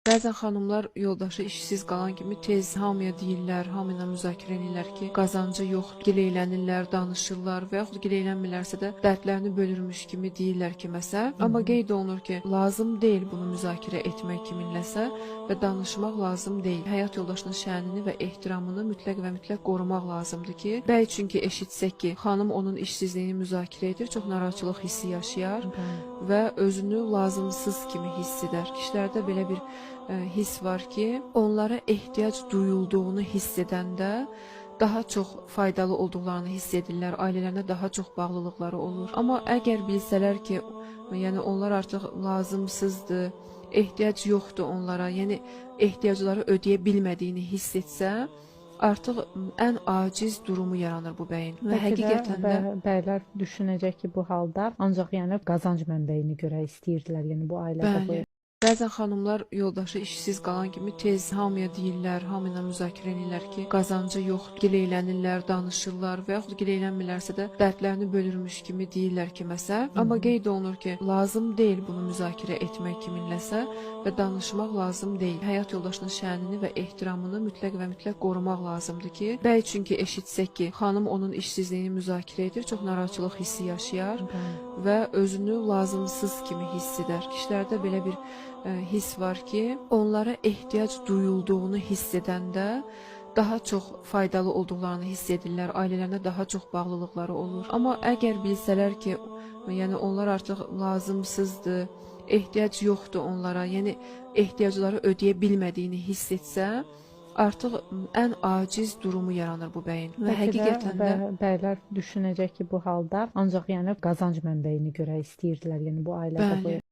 Bəzən xanımlar yoldaşı işsiz qalan kimi tez hamıya deyirlər, hamı ilə müzakirə edirlər ki, qazancı yoxdur, gileylənirlər, danışırlar və yaxud gileylənmirlərsə də dərdlərini bölürmüş kimi deyirlər kiməsə. Amma qeyd olunur ki, lazım deyil bunu müzakirə etmək kiminləsə və danışmaq lazım deyil. Həyat yoldaşının şənini və ehtiramını mütləq və mütləq qorumaq lazımdır ki, bəy çünki eşitsək ki, xanım onun işsizliyini müzakirə edir, çox narahatçılıq hissi yaşayar və özünü lazımsız kimi hiss edər. Kişilərdə belə bir hiss var ki, onlara ehtiyac duyulduğunu hiss edəndə daha çox faydalı olduqlarını hiss edirlər, ailələrinə daha çox bağlılıqları olur. Amma əgər bilsələr ki, yəni onlar artıq lazımsızdır, ehtiyac yoxdur onlara, yəni ehtiyacları ödəyə bilmədiyini hiss etsə, artıq ən aciz durumu yaranır bu bəyin. Və Bəlkə də həqiqətən də bəylər düşünəcək ki, bu halda ancaq yəni qazanc mənbəyini görə istəyirdilər, yəni bu ailədə bu Bəli. Bəzən xanımlar yoldaşı işsiz qalan kimi tez hamıya deyirlər, hamı ilə müzakirə edirlər ki, qazancı yoxdur, gileylənirlər, danışırlar və yaxud gileylənmirlərsə də dərdlərini bölürmüş kimi deyirlər kiməsə. Amma qeyd olunur ki, lazım deyil bunu müzakirə etmək kiminləsə və danışmaq lazım deyil. Həyat yoldaşının şənini və ehtiramını mütləq və mütləq qorumaq lazımdır ki, bəy çünki eşitsək ki, xanım onun işsizliyini müzakirə edir, çox narahatçılıq hissi yaşayar və özünü lazımsız kimi hiss edər. Kişilərdə belə bir hiss var ki, onlara ehtiyac duyulduğunu hiss edəndə daha çox faydalı olduqlarını hiss edirlər, ailələrinə daha çox bağlılıqları olur. Amma əgər bilsələr ki, yəni onlar artıq lazımsızdır, ehtiyac yoxdur onlara, yəni ehtiyacları ödəyə bilmədiyini hiss etsə, artıq ən aciz durumu yaranır bu bəyin. Və Bəlkə də həqiqətən də bəylər düşünəcək ki, bu halda ancaq yəni qazanc mənbəyini görə istəyirdilər, yəni bu ailədə bu Bəli.